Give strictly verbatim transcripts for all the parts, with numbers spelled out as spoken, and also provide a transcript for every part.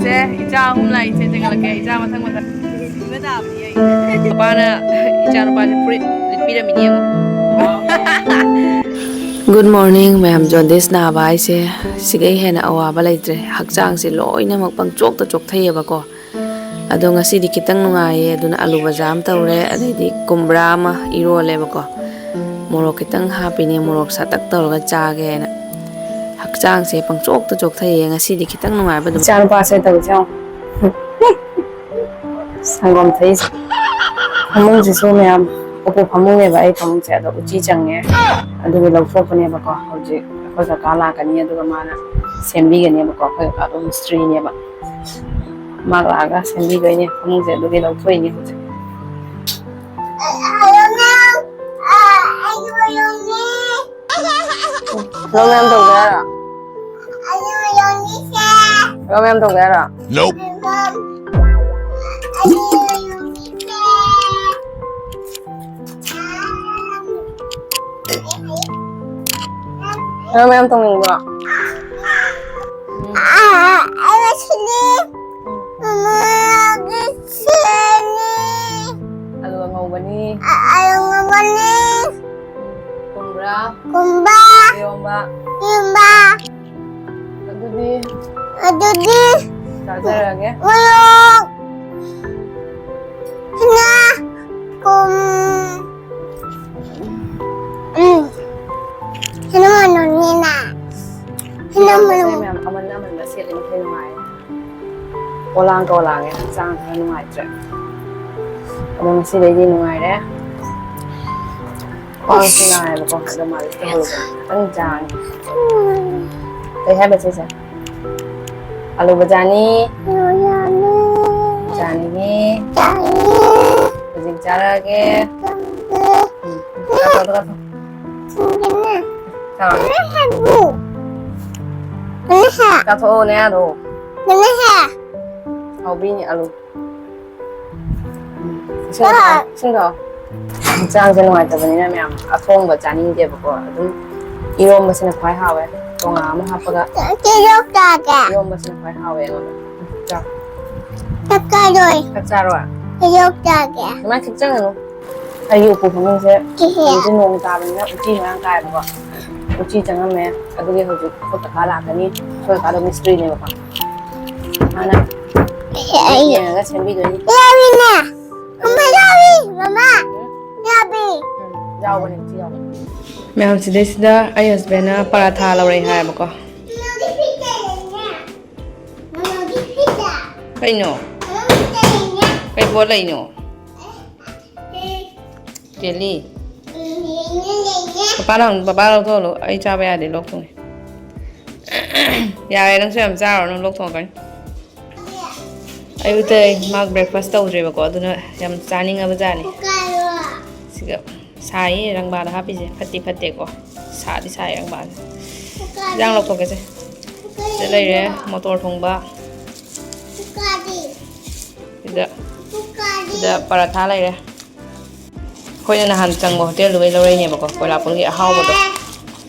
ꯁꯦ, ꯏꯆꯥ ꯑꯍꯨꯝ ꯂꯥꯛꯏꯁꯦ, ꯆꯦꯟꯈꯠꯂꯛꯀꯦ꯫ ꯏꯆꯥ ꯃꯊꯪ ꯃꯊꯪ꯫ ꯁꯤꯕ ꯇꯥꯕꯅꯤ ꯑꯩ꯫ ꯅꯨꯄꯥꯅ ꯏꯆꯥ ꯅꯨꯄꯥꯁꯦ ꯐꯨꯔꯤꯠ ꯂꯤꯠꯄꯤꯔꯝꯃꯤꯅꯦ, ꯌꯦꯡꯉꯣ꯫ Good morning, ꯃꯌꯥꯝ꯫ ꯖꯣꯟꯗꯤꯁ ꯅꯥꯕ ꯍꯥꯏꯁꯦ ꯁꯤꯗꯩ ꯍꯦꯟꯅ ꯑꯋꯥꯕ ꯂꯩꯇ꯭ꯔꯦ꯫ ꯍꯛꯆꯥꯡꯁꯦ ꯂꯣꯏꯅꯃꯛ ꯄꯪꯆꯣꯛꯇ ꯆꯣꯛꯊꯩꯌꯦꯕꯀꯣ꯫ ꯑꯗꯣ ꯉꯁꯤꯗꯤ ꯈꯤꯇꯪ ꯅꯨꯡꯉꯥꯏꯌꯦ꯫ ꯑꯗꯨꯅ ꯑꯂꯨ ꯕꯖꯥ ꯑꯃ ꯇꯧꯔꯦ, ꯑꯗꯩꯗꯤ ꯀꯨꯝꯕ꯭ꯔꯥ ꯑꯃ ꯏꯔꯣꯜꯂꯦꯕꯀꯣ꯫ ꯃꯣꯔꯣꯛ ꯈꯤꯇꯪ ꯍꯥꯞꯄꯤꯅꯦ, ꯃꯣꯔꯣꯛ ꯁꯥꯇꯛ ꯇꯧꯔꯒ ꯆꯥꯒꯦꯅ꯫ ꯍꯛꯆꯥꯡꯁꯦ ꯄꯪꯆꯣꯛꯇ ꯆꯣꯛꯊꯩꯌꯦ꯫ ꯉꯁꯤꯗꯤ ꯈꯤꯇꯪ ꯅꯨꯡꯉꯥꯏꯕ ꯑꯗꯨꯝ꯫ ꯏꯆꯥꯅꯨꯄꯥꯁꯦ ꯇꯧꯔꯤꯁꯦ ꯌꯦꯡꯉꯣ꯫ ꯁꯪꯒꯣꯝ ꯊꯛꯏꯁꯦ꯫ ꯐꯃꯨꯡꯁꯤꯁꯨ ꯃꯌꯥꯝ ꯎꯄꯨ ꯐꯃꯨꯡꯅꯦꯕ ꯑꯩ ꯐꯃꯨꯡꯁꯦ, ꯑꯗꯣ ꯎꯆꯤ ꯆꯪꯉꯦ꯫ ꯑꯗꯨꯒꯤ ꯂꯧꯊꯣꯛꯄꯅꯦꯕꯀꯣ꯫ ꯍꯧꯖꯤꯛ ꯑꯩꯈꯣꯏ ꯀꯀꯥ ꯂꯥꯛꯀꯅꯤ, ꯑꯗꯨꯒ ꯃꯥꯅ ꯁꯦꯝꯕꯤꯒꯅꯦꯕꯀꯣ꯫ ꯑꯩꯈꯣꯏ ꯀꯀꯥꯗꯣ ꯃꯤꯁꯇ꯭ꯔꯤꯅꯦꯕ꯫ ꯃꯥ ꯂꯥꯛꯑꯒ ꯁꯦꯝꯕꯤꯗꯣꯏꯅꯦ ꯐꯃꯨꯡꯁꯦ, ꯑꯗꯨꯒꯤ ꯂꯧꯊꯣꯛꯏꯅꯦ ꯍꯧꯖꯤꯛ꯫ ꯍꯜꯂꯣ ꯃꯌꯥꯝ ꯇꯧꯒꯦ ꯍꯥꯏꯔꯣ? ꯍꯜꯂꯣ ꯃꯌꯥꯝ ꯇꯧꯒꯦ ꯍꯥꯏꯔꯣ? Nope. ꯍꯜꯂꯣ ꯃꯌꯥꯝ ꯇꯧꯅꯤꯡꯕ꯭ꯔꯣ? ꯃꯃꯥꯒꯤ ꯁꯦꯝꯅꯤ꯫ ꯑꯂꯨ ꯑꯉꯧꯕꯅꯤ꯫ ꯑ-, ꯑꯂꯨ ꯑꯉꯧꯕꯅꯤ꯫ ꯀꯨꯝꯕ꯭ꯔꯥ? ꯀꯨꯝꯕ꯫ ꯏꯔꯣꯝꯕ꯫ ꯏꯔꯣꯝꯕ꯫ ꯑꯗꯨꯗꯤ ꯑꯗꯨꯗꯤ ꯆꯥꯖꯔꯒꯦ꯫ ꯃꯣꯔꯣꯛ꯫ ꯍꯦꯟꯅ ꯀꯨꯝ-, ꯎꯝ꯫ ꯍꯦꯟꯅ ꯃꯅꯨꯡꯅꯤꯅ꯫ ꯍꯦꯟꯅ ꯏꯔꯣꯝꯕꯁꯦ ꯃꯅꯨꯡ꯫ ꯃꯌꯥꯝ ꯑꯃꯟ ꯑꯃꯟꯕ ꯁꯦꯠꯂꯦ, ꯃꯈꯜ ꯅꯨꯡꯉꯥꯏ꯫ ꯄꯣꯂꯥꯡ ꯀꯣꯂꯥꯡꯉꯦ, ꯍꯛꯆꯥꯡ ꯈꯔ ꯅꯨꯡꯉꯥꯏꯇ꯭ꯔꯦ꯫ ꯑꯗꯣ ꯉꯁꯤꯗꯩꯗꯤ ꯅꯨꯡꯉꯥꯏꯔꯦ꯫ ꯈ꯭ꯋꯥꯡꯁꯨ ꯅꯥꯏꯌꯦꯕꯀꯣ, ꯑꯗꯣ ꯃꯥꯂꯤꯁ ꯇꯧꯍꯧꯔꯕꯅꯦ꯫ ꯈꯤꯇꯪ ꯆꯥꯡꯉꯦ꯫ ꯀꯩ ꯍꯥꯏꯕ ꯁꯤꯁꯦ? ꯑꯂꯨ ꯕꯖꯥꯅꯤ꯫ ꯑꯂꯨ ꯕꯖꯥꯅꯤ꯫ ꯆꯥꯅꯤꯡꯉꯤ꯫ ꯆꯥꯅꯤꯡꯉꯤ꯫ ꯍꯧꯖꯤꯛ ꯆꯥꯔꯛꯑꯒꯦ꯫ ꯆꯥꯔꯛꯑꯒꯦ꯫ ꯎꯝ꯫ ꯆꯥꯊꯣꯛ, ꯆꯥꯊꯣꯛ꯫ ꯆꯥꯔꯣ꯫ ꯀꯅꯥ ꯍꯥꯏꯕꯨ? ꯀꯅꯥ ꯍꯥꯏ? ꯆꯥꯊꯣꯛꯑꯣ ꯅꯌꯥꯗꯣ꯫ ꯀꯅꯥ ꯍꯥꯏ? ꯍꯥꯎꯕꯤꯅꯤ ꯑꯂꯨ꯫ ꯏꯁꯤꯡ ꯊꯛꯑꯣ, ꯏꯁꯤꯡ ꯊꯛꯑꯣ꯫ ꯍꯛꯆꯥꯡꯁꯦ ꯅꯨꯡꯉꯥꯏꯇꯕꯅꯤꯅ ꯃꯌꯥꯝ ꯑꯊꯣꯡꯕ ꯆꯥꯅꯤꯡꯗꯦꯕꯀꯣ꯫ ꯑꯗꯨꯝ ꯏꯔꯣꯝꯕꯁꯤꯅ ꯈ꯭ꯋꯥꯏ ꯍꯥꯎꯋꯦ꯫ ꯇꯣꯉꯥꯟ ꯑꯃ ꯍꯥꯞꯄꯒ ꯀꯦꯔꯣꯛ ꯆꯥꯒꯦ꯫ ꯏꯔꯣꯝꯕꯁꯤꯅ ꯈ꯭ꯋꯥꯏ ꯍꯥꯎꯋꯦ ꯑꯩꯉꯣꯟꯗ꯫ ꯆꯥꯎ꯫ ꯆꯥꯛ ꯆꯥꯔꯣꯏ꯫ ꯆꯥꯛ ꯆꯥꯔꯣꯏ? ꯀꯦꯔꯣꯛ ꯆꯥꯒꯦ꯫ ꯑꯗꯨꯃꯥꯏꯅ ꯈꯤꯛꯆꯪꯒꯅꯨ꯫ ꯑꯩꯒꯤ ꯎꯄꯨ ꯐꯃꯨꯡꯁꯦ ꯀꯤꯍꯦ꯫ ꯍꯧꯖꯤꯛꯁꯦ ꯅꯣꯡ ꯇꯥꯕꯅꯤꯅ ꯎꯆꯤ ꯃꯔꯥꯡ ꯀꯥꯏꯕꯀꯣ꯫ ꯎꯆꯤ ꯆꯪꯉꯝꯃꯦ꯫ ꯑꯗꯨꯒꯤ ꯍꯧꯖꯤꯛ ꯑꯩꯈꯣꯏ ꯀꯀꯥ ꯂꯥꯛꯀꯅꯤ꯫ ꯑꯩꯈꯣꯏ ꯀꯀꯥꯗꯣ ꯃꯤꯁꯇ꯭ꯔꯤꯅꯦꯕꯀꯣ꯫ ꯃꯥꯅ ꯀꯤꯍꯦ ꯑꯩ꯫ ꯌꯦꯡꯉꯒ ꯁꯦꯝꯕꯤꯗꯣꯏꯅꯤ꯫ ꯌꯥꯎꯏꯅꯦ꯫ ꯃꯃꯥ ꯌꯥꯎꯏ꯫ ꯃꯃꯥ꯫ ꯎꯝ? ꯌꯥꯎꯏ꯫ ꯎꯝ, ꯌꯥꯎꯕꯅꯦ, ꯎꯆꯤ ꯌꯥꯎꯕꯅꯦ꯫ ꯃꯌꯥꯝ, ꯁꯤꯗꯩꯁꯤꯗ ꯑꯩ ꯍꯁꯕꯦꯟꯅ ꯄꯔꯥꯊꯥ ꯂꯧꯔꯛꯑꯦ ꯍꯥꯏꯌꯦꯕꯀꯣ꯫ ꯀꯩꯅꯣ? ꯀꯩ ꯄꯣꯠ ꯂꯩꯅꯣ? ꯖꯦꯂꯤ? ꯄꯄꯥ ꯂꯥꯎ-, ꯄꯄꯥ ꯂꯧꯊꯣꯛꯍꯜꯂꯣ꯫ ꯑꯩ ꯆꯥꯕ ꯌꯥꯗꯦ, ꯂꯣꯛ ꯊꯨꯡꯉꯦ꯫ ꯌꯥꯔꯦ, ꯅꯪꯁꯨ ꯌꯥꯝ ꯆꯥꯔꯨꯔꯅꯨ, ꯂꯣꯛ ꯊꯨꯡꯉꯛꯀꯅꯤ꯫ ꯑꯌꯨꯛꯇ ꯃꯥ breakfast ꯇꯧꯗ꯭ꯔꯦꯕꯀꯣ, ꯑꯗꯨꯅ ꯌꯥꯝ ꯆꯥꯅꯤꯡꯉꯕ ꯖꯥꯠꯅꯤ꯫ ꯁꯤꯒ ꯁꯥꯏꯌꯦ, ꯔꯪꯕꯥꯗ ꯍꯥꯞꯄꯤꯁꯦ ꯐꯠꯇꯤ ꯐꯠꯇꯦꯀꯣ, ꯁꯥꯗꯤ ꯁꯥꯏꯌꯦ ꯔꯪꯕꯥꯁꯦ꯫ ꯏꯟꯖꯥꯡ ꯂꯧꯊꯣꯛꯀꯦꯁꯦ꯫ ꯁꯤꯗ ꯂꯩꯔꯦ ꯃꯣꯇꯣꯔ ꯊꯣꯡꯕ꯫ ꯁꯤꯗ, ꯁꯤꯗ ꯄꯔꯥꯊꯥ ꯂꯩꯔꯦ꯫ ꯑꯩꯈꯣꯏꯅ ꯅꯍꯥꯟ ꯆꯪꯕ ꯍꯣꯇꯦꯜꯗꯨꯗꯩ ꯂꯧꯔꯛꯏꯅꯦꯕꯀꯣ, ꯀꯣꯏꯂꯥꯄꯨꯔꯒꯤ ꯑꯍꯥꯎꯕꯗꯣ꯫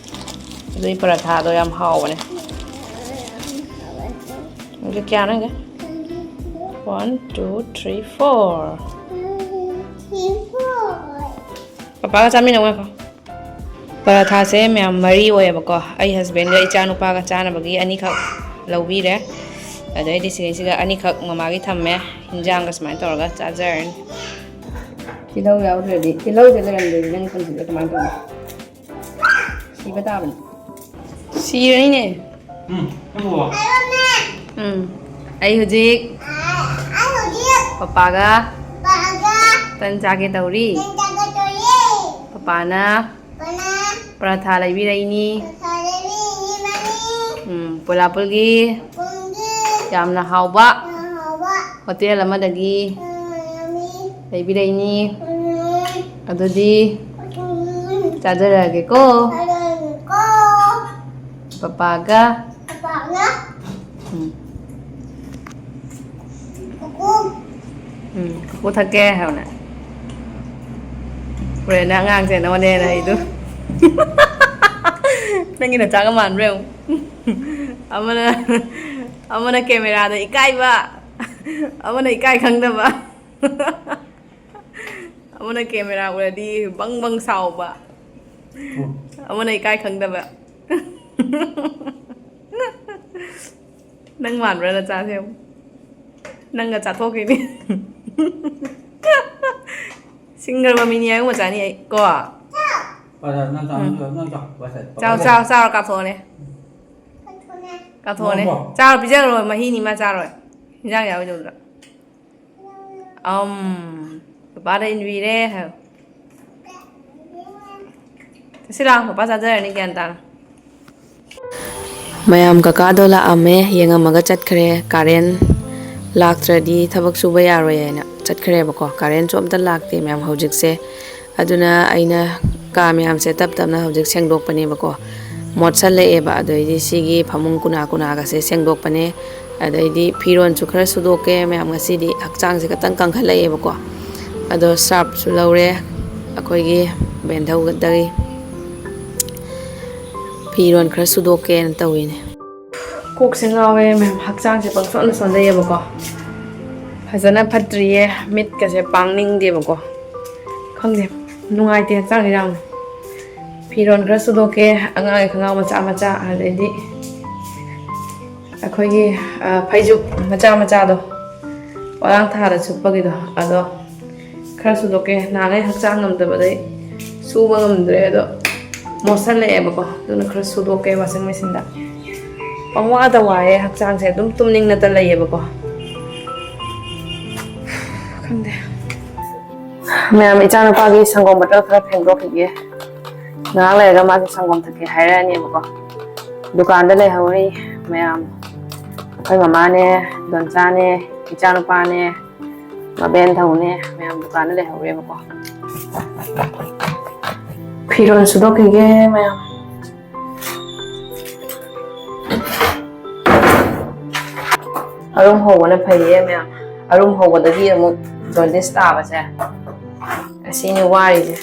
ꯑꯗꯨꯒꯤ ꯄꯔꯥꯊꯥꯗꯣ ꯌꯥꯝ ꯍꯥꯎꯕꯅꯦ꯫ ꯑꯗꯨ ꯀꯌꯥꯅꯣ ꯌꯦꯡꯒꯦ? One, two, three, four꯫ ꯄꯄꯥꯒ ꯆꯥꯃꯤꯟꯅꯧ ꯉꯥꯏꯈꯣ꯫ ꯄꯔꯥꯊꯥꯁꯦ ꯃꯌꯥꯝ ꯃꯔꯤ ꯑꯣꯏꯌꯦꯕꯀꯣ꯫ ꯑꯩ ꯍꯁꯕꯦꯟꯒ ꯏꯆꯥ ꯅꯨꯄꯥꯒ ꯆꯥꯅꯕꯒꯤ ꯑꯅꯤꯈꯛ ꯂꯧꯕꯤꯔꯦ꯫ ꯑꯗꯩꯗꯤ ꯁꯤꯗꯩꯁꯤꯗ ꯑꯅꯤꯈꯛ ꯃꯃꯥꯒꯤ ꯊꯝꯃꯦ꯫ ꯍꯤꯟꯖꯥꯡꯒ ꯁꯨꯃꯥꯏꯅ ꯇꯧꯔꯒ ꯆꯥꯖꯔꯅꯤ꯫ ꯇꯤꯜꯍꯧ ꯌꯥꯎꯗ꯭ꯔꯗꯤ, ꯇꯤꯜꯍꯧꯁꯦ ꯂꯩꯔꯝꯗ꯭ꯔꯗꯤ ꯅꯪ ꯄꯨꯟꯁꯤꯗ ꯀꯃꯥꯏꯅ ꯇꯧꯅꯤ? ꯁꯤꯕ ꯇꯥꯕꯅꯤ꯫ ꯁꯤꯔꯅꯤꯅꯦ꯫ ꯎꯝ, ꯎꯝ꯫ ꯎꯝ꯫ ꯑꯩ ꯍꯧꯖꯤꯛ ꯄꯄꯥꯒ ꯇꯟ ꯆꯥꯒꯦ ꯇꯧꯔꯤ꯫ ꯄꯄꯥꯅ ꯄꯔꯥꯊꯥ ꯂꯩꯕꯤꯔꯛꯏꯅꯤ꯫ ꯎꯝ, ꯄꯣꯂꯥꯄꯨꯜꯒꯤ ꯌꯥꯝꯅ ꯍꯥꯎꯕ ꯍꯣꯇꯦꯜ ꯑꯃꯗꯒꯤ ꯂꯩꯕꯤꯔꯛꯏꯅꯤ꯫ ꯑꯗꯨꯗꯤ ꯆꯥꯖꯔꯛꯑꯒꯦꯀꯣ꯫ ꯄꯄꯥꯒ꯫ ꯎꯝ꯫ ꯎꯝ, ꯀꯣꯀꯣ ꯊꯛꯀꯦ ꯍꯥꯏꯕꯅꯦ꯫ ꯍꯣꯔꯦꯟ ꯑꯉꯥꯡꯁꯦ ꯅꯉꯣꯟꯗ ꯍꯦꯟꯅ ꯍꯩꯗꯣ꯫ ꯅꯪꯒꯤ ꯅꯆꯥꯒ ꯃꯥꯟꯕ꯭ꯔꯥ ꯌꯦꯡꯉꯨ꯫ ꯑꯃꯅ ꯑꯃꯅ ꯀꯦꯃꯦꯔꯥꯗ ꯏꯀꯥꯏꯕ, ꯑꯃꯅ ꯏꯀꯥꯏ ꯈꯪꯗꯕ꯫ ꯑꯃꯅ ꯀꯦꯃꯦꯔꯥ ꯎꯔꯗꯤ ꯕꯪ ꯕꯪ ꯁꯥꯎꯕ, ꯑꯃꯅ ꯏꯀꯥꯏ ꯈꯪꯗꯕ꯫ ꯅꯪ ꯃꯥꯟꯕ꯭ꯔꯥ ꯅꯆꯥꯁꯦ? ꯅꯪꯒ ꯆꯥꯊꯣꯛꯈꯤꯅꯤ꯫ ꯁꯤꯡꯒꯔ ꯃꯃꯤꯅꯤ ꯍꯥꯏꯕ ꯃꯆꯥꯅꯤ ꯑꯩ ꯀꯣ꯫ ꯅꯪ ꯆꯥꯎ, ꯎꯝ꯫ ꯅꯪ ꯆꯥꯎ, ꯅꯪ ꯆꯥꯎ, ꯋꯥꯁꯦ꯫ ꯆꯥꯎ, ꯆꯥꯎ, ꯆꯥꯎꯔ ꯀꯥꯞꯊꯣꯛꯑꯣꯅꯦ꯫ ꯀꯥꯞꯊꯣꯛꯑꯣꯅꯦ꯫ ꯅꯪ ꯆꯥꯎ꯫ ꯆꯥꯔꯣ, ꯄꯤꯖꯔꯣ, ꯃꯍꯤꯅꯤ ꯃꯥ ꯆꯥꯔꯣꯏ꯫ ꯍꯤꯟꯖꯥꯡ ꯌꯥꯎꯔꯣꯏꯗꯧꯗꯨꯗ꯫ ꯑꯝ, ꯄꯄꯥꯗ ꯏꯟꯕꯤꯔꯦ ꯍꯥꯏꯌꯣ꯫ ꯆꯠꯁꯤ ꯂꯥꯛꯑꯣ, ꯄꯄꯥ ꯆꯥꯖꯔꯅꯤ ꯒ꯭ꯌꯥꯟ ꯇꯥꯅ꯫ ꯃꯌꯥꯝ, ꯀꯀꯥꯗꯣ ꯂꯥꯛꯑꯝꯃꯦ, ꯌꯦꯡꯉꯝꯃꯒ ꯆꯠꯈ꯭ꯔꯦ꯫ ꯀꯥꯔꯦꯟ ꯂꯥꯛꯇ꯭ꯔꯗꯤ ꯊꯕꯛ ꯁꯨꯕ ꯌꯥꯔꯣꯏ ꯍꯥꯏꯅ ꯆꯠꯈ꯭ꯔꯦꯕꯀꯣ꯫ ꯀꯥꯔꯦꯟꯁꯨ ꯑꯝꯇ ꯂꯥꯛꯇꯦ ꯃꯌꯥꯝ ꯍꯧꯖꯤꯛꯁꯦ꯫ ꯑꯗꯨꯅ ꯑꯩꯅ ꯀꯥ ꯃꯌꯥꯝꯁꯦ ꯇꯞ ꯇꯞꯅ ꯍꯧꯖꯤꯛ ꯁꯦꯡꯗꯣꯛꯄꯅꯦꯕꯀꯣ꯫ ꯃꯣꯠꯁꯜꯂꯛꯑꯦꯕ꯫ ꯑꯗꯩꯗꯤ ꯁꯤꯒꯤ ꯐꯃꯨꯡ ꯀꯨꯅꯥ ꯀꯨꯅꯥꯒꯁꯦ ꯁꯦꯡꯗꯣꯛꯄꯅꯦ꯫ ꯑꯗꯩꯗꯤ ꯐꯤꯔꯣꯟꯁꯨ ꯈꯔ ꯁꯨꯗꯣꯛꯀꯦ ꯃꯌꯥꯝ꯫ ꯉꯁꯤꯗꯤ ꯍꯛꯆꯥꯡꯁꯦ ꯈꯤꯇꯪ ꯀꯟꯈꯠꯂꯛꯑꯦꯕꯀꯣ꯫ ꯑꯗꯣ ꯁꯥꯔꯞꯁꯨ ꯂꯧꯔꯦ ꯑꯩꯈꯣꯏꯒꯤ ꯕꯦꯟꯊꯧꯗꯒꯤ꯫ ꯐꯤꯔꯣꯟ ꯈꯔ ꯁꯨꯗꯣꯛꯀꯦꯅ ꯇꯧꯋꯤꯅꯦ꯫ ꯀꯣꯛꯁꯦ ꯉꯥꯎꯋꯦ ꯃꯌꯥꯝ, ꯍꯛꯆꯥꯡꯁꯦ ꯄꯪꯁꯣꯟꯗ ꯁꯣꯟꯊꯩꯌꯦꯕꯀꯣ꯫ ꯐꯖꯅ ꯐꯠꯇ꯭ꯔꯤꯌꯦ, ꯃꯤꯠꯀꯁꯦ ꯄꯥꯡꯅꯤꯡꯗꯦꯕꯀꯣ꯫ ꯈꯪꯗꯦ, ꯅꯨꯡꯉꯥꯏꯇꯦ ꯍꯛꯆꯥꯡꯁꯦ ꯌꯥꯝꯅ꯫ ꯐꯤꯔꯣꯟ ꯈꯔ ꯁꯨꯗꯣꯛꯀꯦ, ꯑꯉꯥꯡꯒꯤ ꯈꯣꯡꯒ꯭ꯔꯥꯎ ꯃꯆꯥ ꯃꯆꯥ, ꯑꯗꯩꯗꯤ ꯑꯩꯈꯣꯏꯒꯤ, ꯑ, ꯐꯩꯖꯨꯞ ꯃꯆꯥ ꯃꯆꯥꯗꯣ, ꯄꯣꯂꯥꯡ ꯊꯥꯗ ꯁꯨꯞꯄꯒꯤꯗꯣ, ꯑꯗꯣ ꯈꯔ ꯁꯨꯗꯣꯛꯀꯦ꯫ ꯅꯍꯥꯟꯈꯩ ꯍꯛꯆꯥꯡ ꯉꯝꯗꯕꯗꯩ ꯁꯨꯕ ꯉꯝꯗ꯭ꯔꯦ, ꯑꯗꯣ ꯃꯣꯠꯁꯜꯂꯛꯑꯦꯕꯀꯣ, ꯑꯗꯨꯅ ꯈꯔ ꯁꯨꯗꯣꯛꯀꯦ washing machineꯗ꯫ ꯄꯪꯋꯥꯗ ꯋꯥꯏꯌꯦ ꯍꯛꯆꯥꯡꯁꯦ, ꯑꯗꯨꯝ ꯇꯨꯝꯅꯤꯡꯅꯇ ꯂꯩꯌꯦꯕꯀꯣ꯫ ꯈꯪꯗꯦ꯫ ꯃꯌꯥꯝ, ꯏꯆꯥꯅꯨꯄꯥꯒꯤ ꯁꯪꯒꯣꯝ bottle ꯈꯔ ꯐꯦꯡꯗꯣꯛꯈꯤꯒꯦ꯫ ꯉꯥꯏꯍꯥꯛ ꯂꯩꯔꯒ ꯃꯥꯁꯨ ꯁꯪꯒꯣꯝ ꯊꯛꯀꯦ ꯍꯥꯏꯔꯛꯑꯅꯦꯕꯀꯣ꯫ ꯗꯨꯀꯥꯟꯗ ꯂꯩꯍꯧꯔꯤ ꯃꯌꯥꯝ꯫ ꯑꯩꯈꯣꯏ ꯃꯃꯥꯅꯦ, ꯗꯣꯟꯆꯥꯅꯦ, ꯏꯆꯥꯅꯨꯄꯥꯅꯦ, ꯃꯕꯦꯟ ꯊꯧꯅꯦ, ꯃꯌꯥꯝ ꯗꯨꯀꯥꯟꯗ ꯂꯩꯍꯧꯔꯦꯕꯀꯣ꯫ ꯐꯤꯔꯣꯜ ꯁꯨꯗꯣꯛꯈꯤꯒꯦ ꯃꯌꯥꯝ꯫ ꯑꯔꯨꯝ ꯍꯧꯕꯅ ꯐꯩꯌꯦ ꯃꯌꯥꯝ꯫ ꯑꯔꯨꯝ ꯍꯧꯕꯗꯒꯤ ꯑꯃꯨꯛ jaundice ꯇꯥꯕꯁꯦ, ꯑꯁꯤꯅꯤ ꯋꯥꯔꯤꯁꯦ꯫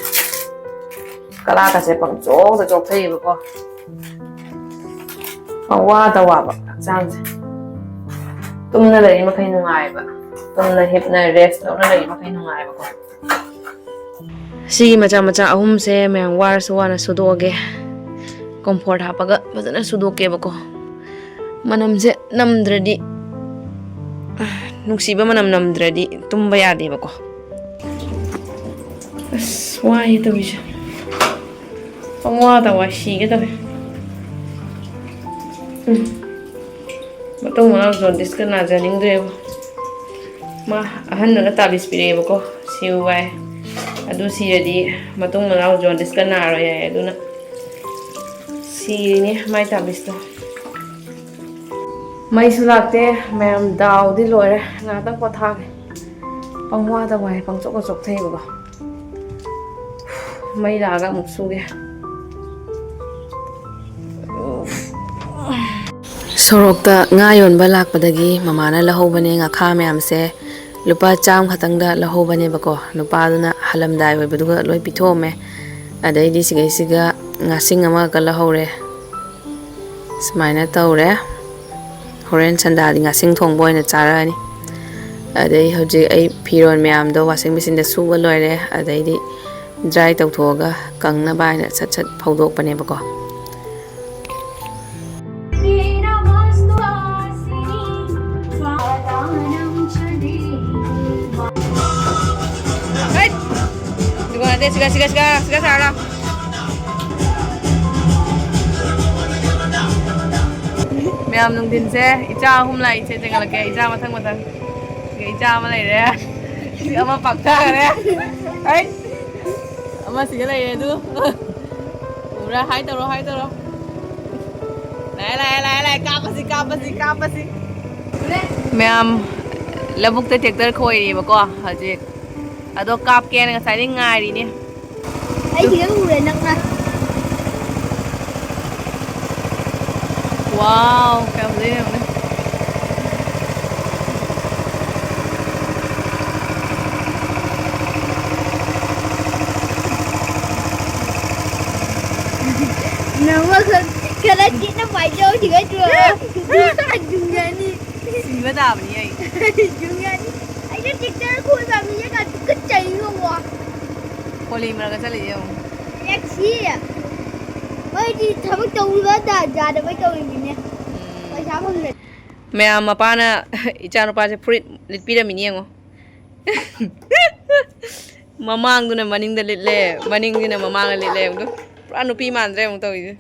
ꯀꯂꯥꯀꯁꯦ ꯄꯪꯆꯣꯛꯇ ꯆꯣꯛꯊꯩꯌꯦꯕꯀꯣ꯫ ꯄꯪꯋꯥꯗ ꯋꯥꯕ ꯍꯛꯆꯥꯡꯁꯦ꯫ ꯇꯨꯝꯅ ꯂꯩꯔꯤ ꯃꯈꯩ ꯅꯨꯡꯉꯥꯏꯕ꯫ ꯇꯨꯝꯅ ꯍꯤꯞꯅ ꯔꯦꯁ ꯂꯧꯅ ꯂꯩꯔꯤ ꯃꯈꯩ ꯅꯨꯡꯉꯥꯏꯕꯀꯣ꯫ ꯁꯤꯒꯤ ꯃꯆꯥ ꯃꯆꯥ ꯑꯍꯨꯝꯁꯦ ꯃꯌꯥꯝ ꯋꯥꯔꯁꯨ ꯋꯥꯅ ꯁꯨꯗꯣꯛꯑꯒꯦ꯫ ꯀꯝꯐꯣꯔꯠ ꯍꯥꯞꯄꯒ ꯐꯖꯅ ꯁꯨꯗꯣꯛꯀꯦꯕꯀꯣ꯫ ꯃꯅꯝꯁꯦ ꯅꯝꯗ꯭ꯔꯗꯤ, ꯅꯨꯡꯁꯤꯕ ꯃꯅꯝ ꯅꯝꯗ꯭ꯔꯗꯤ ꯇꯨꯝꯕ ꯌꯥꯗꯦꯕꯀꯣ꯫ ꯑꯁ, ꯋꯥꯏꯌꯦ ꯇꯧꯔꯤꯁꯦ꯫ ꯄꯪꯋꯥꯗ ꯋꯥꯏ, ꯁꯤꯒꯦ ꯇꯧꯋꯦ꯫ ꯎꯝ꯫ ꯃꯇꯨꯡ ꯃꯅꯥꯎ ꯖꯣꯟꯗꯤꯁꯀ ꯅꯥꯖꯅꯤꯡꯗ꯭ꯔꯦꯕ꯫ ꯃꯥ ꯑꯍꯟꯗꯨꯅ ꯇꯥꯕꯤꯁ ꯄꯤꯔꯛꯑꯦꯕꯀꯣ, ꯁꯤꯌꯨ ꯚꯥꯏ꯫ ꯑꯗꯨ ꯁꯤꯔꯗꯤ ꯃꯇꯨꯡ ꯃꯅꯥꯎ ꯖꯣꯟꯗꯤꯁꯀ ꯅꯥꯔꯣꯏ ꯍꯥꯏ, ꯑꯗꯨꯅ ꯁꯤꯔꯤꯅꯦ ꯃꯥꯏ ꯇꯥꯕꯤꯁꯇꯣ꯫ ꯃꯩꯁꯨ ꯂꯥꯛꯇꯦ ꯃꯌꯥꯝ, ꯗꯥꯎꯗꯤ ꯂꯣꯏꯔꯦ꯫ ꯉꯥꯏꯍꯥꯛꯇꯪ ꯄꯣꯊꯥꯒꯦ꯫ ꯄꯪꯋꯥꯗ ꯋꯥꯏ, ꯄꯪꯆꯣꯛꯇ ꯆꯣꯛꯊꯩꯕꯀꯣ꯫ ꯃꯩ ꯂꯥꯛꯑꯒ ꯑꯃꯨꯛ ꯁꯨꯒꯦ꯫ ꯁꯣꯔꯣꯛꯇ ꯉꯥ ꯌꯣꯟꯕ ꯂꯥꯛꯄꯗꯒꯤ ꯃꯃꯥꯅ ꯂꯧꯍꯧꯕꯅꯦ ꯉꯥꯈꯥ ꯃꯌꯥꯝꯁꯦ꯫ ꯂꯨꯄꯥ ꯆꯥꯝꯃ ꯈꯛꯇꯪꯗ ꯂꯧꯍꯧꯕꯅꯦꯕꯀꯣ꯫ ꯅꯨꯄꯥꯗꯨꯅ ꯍꯜꯂꯝꯗꯥꯏ ꯑꯣꯏꯕꯗꯨꯒ ꯂꯣꯏ ꯄꯤꯊꯣꯛꯑꯝꯃꯦ꯫ ꯑꯗꯩꯗꯤ ꯁꯤꯒꯩꯁꯤꯒ ꯉꯥꯁꯤꯡ ꯑꯃꯒ ꯂꯧꯍꯧꯔꯦ꯫ ꯁꯨꯃꯥꯏꯅ ꯇꯧꯔꯦ꯫ ꯍꯣꯔꯦꯟ ꯁꯟꯗꯥꯗꯤ ꯉꯥꯁꯤꯡ ꯊꯣꯡꯕ ꯑꯣꯏꯅ ꯆꯥꯔꯛꯑꯅꯤ꯫ ꯑꯗꯩ ꯍꯧꯖꯤꯛ ꯑꯩ ꯐꯤꯔꯣꯜ ꯃꯌꯥꯝꯗꯣ ꯋꯥꯁꯤꯡ ꯃꯦꯆꯤꯟꯗ ꯁꯨꯕ ꯂꯣꯏꯔꯦ꯫ ꯑꯗꯩꯗꯤ ꯗ꯭ꯔꯥꯏ ꯇꯧꯊꯣꯛꯑꯒ ꯀꯪꯅꯕ ꯍꯥꯏꯅ ꯁꯠ ꯁꯠ ꯐꯧꯗꯣꯛꯄꯅꯦꯕꯀꯣ꯫ ꯍꯩꯠ! ꯁꯤꯒ ꯅꯠꯇꯦ, ꯁꯤꯒ, ꯁꯤꯒ, ꯁꯤꯒ, ꯁꯤꯒ ꯁꯥꯔꯣ꯫ ꯃꯌꯥꯝ ꯅꯨꯡꯊꯤꯟꯁꯦ ꯏꯆꯥ ꯑꯍꯨꯝ ꯂꯥꯛꯏꯁꯦ ꯊꯦꯡꯒꯠꯂꯛꯀꯦ꯫ ꯏꯆꯥ ꯃꯊꯪ ꯃꯊꯪ꯫ ꯁꯤꯒ ꯏꯆꯥ ꯑꯃ ꯂꯩꯔꯦ꯫ ꯁꯤꯒ ꯑꯃ ꯄꯥꯛꯊꯈꯔꯦ꯫ ꯍꯩꯠ! ꯑꯃ ꯁꯤꯒ ꯂꯩꯔꯦ ꯑꯗꯨ꯫ ꯎꯕ꯭ꯔꯥ? ꯍꯥꯏ ꯇꯧꯔꯣ, ꯍꯥꯏ ꯇꯧꯔꯣ꯫ ꯂꯥꯛꯑꯦ, ꯂꯥꯛꯑꯦ, ꯂꯥꯛꯑꯦ, ꯂꯥꯛꯑꯦ꯫ ꯀꯥꯞꯄꯁꯤ, ꯀꯥꯞꯄꯁꯤ, ꯀꯥꯞꯄꯁꯤ꯫ ꯃꯌꯥꯝ ꯂꯧꯕꯨꯛꯇ ꯇ꯭ꯔꯦꯛꯇꯔ ꯈꯣꯏꯔꯤꯕꯀꯣ ꯍꯧꯖꯤꯛ꯫ ꯑꯗꯣ ꯀꯥꯞꯀꯦꯅ ꯉꯁꯥꯏꯗꯩ ꯉꯥꯏꯔꯤꯅꯦ꯫ ꯑꯩ ꯈꯤꯇꯪ ꯎꯔꯦ ꯅꯪꯅ꯫ ꯋꯥꯎ, ꯀꯌꯥꯝ ꯐꯖꯩ ꯌꯦꯡꯉꯨꯅꯦ꯫ ꯅꯪ ꯋꯥꯈꯜ ꯈꯔ ꯆꯦꯠꯅ ꯄꯥꯏꯖꯧ, ꯁꯤꯒ ꯆꯨꯔꯒ ꯌꯨꯡꯉꯅꯤ꯫ ꯁꯤꯕ ꯇꯥꯕꯅꯤ ꯑꯩ꯫ ꯌꯨꯡꯉꯅꯤ꯫ ꯑꯩꯁꯨ ꯇ꯭ꯔꯦꯛꯇꯔ ꯈꯣꯏꯕ ꯃꯤꯁꯦ ꯀ ꯇꯨꯀꯠꯆꯩꯉꯣ꯫ ꯀꯣꯂꯤ ꯃꯔꯛꯇ ꯆꯠꯂꯤꯁꯦ ꯌꯦꯡꯉꯨ꯫ ꯑꯦꯛꯁꯤ꯫ ꯃꯣꯏꯗꯤ ꯊꯕꯛ ꯇꯧꯕ ꯇꯥ-, ꯌꯥꯗꯕꯩ ꯇꯧꯔꯤꯅꯤꯅꯦ꯫ ꯎꯝ꯫ ꯄꯩꯁꯥ ꯐꯪꯗ꯭ꯔꯗꯤ꯫ ꯃꯌꯥꯝ ꯃꯄꯥꯅ ꯏꯆꯥꯅꯨꯄꯥꯁꯦ ꯐꯨꯔꯤꯠ ꯂꯤꯠꯄꯤꯔꯝꯃꯤꯅꯤ ꯌꯦꯡꯉꯣ꯫ ꯃꯃꯥꯡꯗꯨꯅ ꯃꯅꯤꯡꯗ ꯂꯤꯠꯂꯦ, ꯃꯅꯤꯡꯁꯤꯅ ꯃꯃꯥꯡꯗ ꯂꯤꯠꯂꯦ꯫ ꯑꯃꯨꯛꯇ ꯄꯨꯔꯥ ꯅꯨꯄꯤ ꯃꯥꯟꯗ꯭ꯔꯦ ꯑꯃꯨꯛ ꯇꯧꯔꯤꯁꯦ꯫